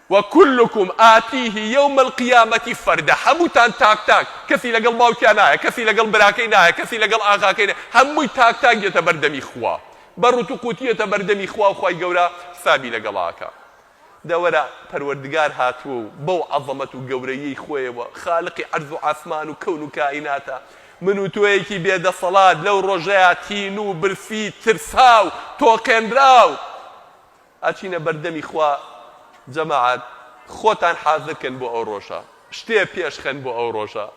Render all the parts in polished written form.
وکلکم آتیه یوم القیامە فردا هەمووتان تاک تاک کەسی لەگەڵ باوکیا نایە کەسی لەگەڵ براکەی نایە کەسی لەگەڵ ئاغاکەی نایە هەمووی تاک تاک یەتە بەردەمی خوا بە ڕوت و قوتی یەتە بەردەمی خوا و خوای گەورە حسابی لەگەڵا ئەکا دە وەرە پەروەردگار هاتووە و بەو عەزەمەت و گەورەییەی خۆیەوە خالقی عەرز و عاسمان و کەون و کائیناتە من و تۆیەکی بێ دەسەڵات لەو ڕۆژەیا تینوو برسی ترساو تۆقێنراو ئەچینە بەردەمی خوا جەماعەت خۆتان حازر کەن بۆ ئەو ڕۆژە شتێ پێش خەن بۆ ئەو ڕۆژە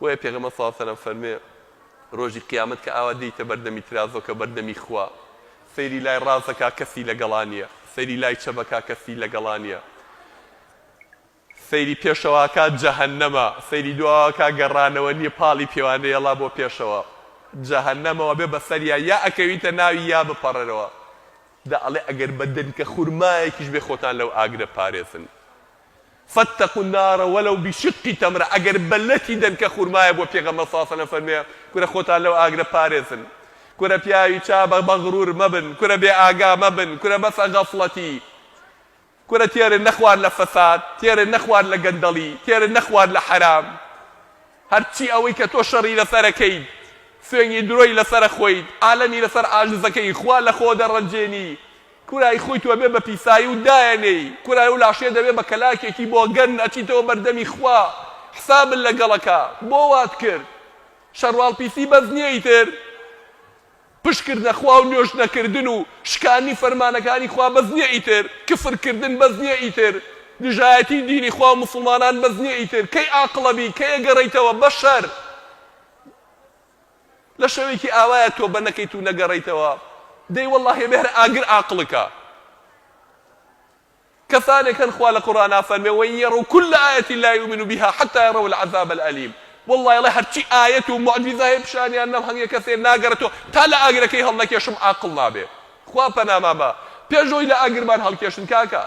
بۆیە پێغەمبەر صلی اللە علیە وسلم فەرموێ ڕۆژی قیامەت کە ئاوا دێیتە بەردەمی ترازۆکە بەردەمی خوا سەیری لای ڕاستەکا کەسی لەگەڵا نیە سەیری لای چەپەکا کەسی لەگەڵا نیە سەیری پێشەوە ئەکا جەهەنەمە سەیری دواوە ئەکا گەڕانەوە نیە پاڵی پێوانەیە ڵا بۆ پێشەوە جەهەنەمەوە بێ بەسەریا یا ئەکەویتە ناوی یا بپەڕێرەوە دە ئەڵێ ئەگەر بە دەنکە خورمایەکیش بێ خۆتان لەو ئاگرە پارێزن فاتقوا النار ولو بشق تمرە ئەگەر بە لەتی دەنکە خورمایە بووە پێغەمبەر صلی اللە علیە وسلم فەرمووی کورە خۆتان لەو ئاگرە پارێزن کورە پیاوی چا بە مەغرور مەبن کورە بێ ئاگا مەبن کورە بەسە غەفڵەتی کورە تێرت نەخوارد لە فەساد، تێرت نەخوارد لە گەندەڵی، تێرت نەخوارد لە حەرام. هەرچی ئەوەی کە تۆ شەڕی لەسەر ئەکەیت، سوێنگی درۆی لەسەر ئەخۆیت، عالەمی لەسەر عاجز ئەکەی، خوا لە خۆ دەڕەنجێنی. کورە ئەی خۆی تۆ ئەبێ بە پیسایی و دایەنێی. کورە ئەو لاشەیە دەبێ بە کەلاکێکی بۆگەن ئەچیتەوە بەردەمی خوا حسابت لەگەڵ ئەکا. بۆ وات کرد؟ شەرواڵ پیسی بەس نیە ئیتر؟ پشت کردنە خوا و نوێژ نەکردن و شکاندنی فەرمانەکانی خوا بەس نیە ئیتر، کفر کردن بەس نیە ئیتر، دژایەتی دینی خوا و موسڵمانان بەس نیە ئیتر، کەی ئاقڵەبی، کەی ئەگەڕێیتەوە، بەشەر لە شەوێکی ئاوایا تۆبە نەکەیت و نەگەڕێیتەوە، دەی وەڵاهی ئەبێ هەر ئاگر ئاقڵکا. کەسانێک هەن خوا لە قورئانا فەرمێ وان یەرەو کل آیە لا یومنو بها حتی یەرەو العذاب الالیم واللە ئەڵێ هەرچی ئایەت و موعجیزە هەیە پیشانیان نەم هەنگێ کەسێ ناگەرێتەوە تا لە ئاگرەکەی هەڵنەکێشم عاقڵ نابێ خوا پەنامان با پێش ئەوەی لە ئاگرمان هەڵکێشن کاکە.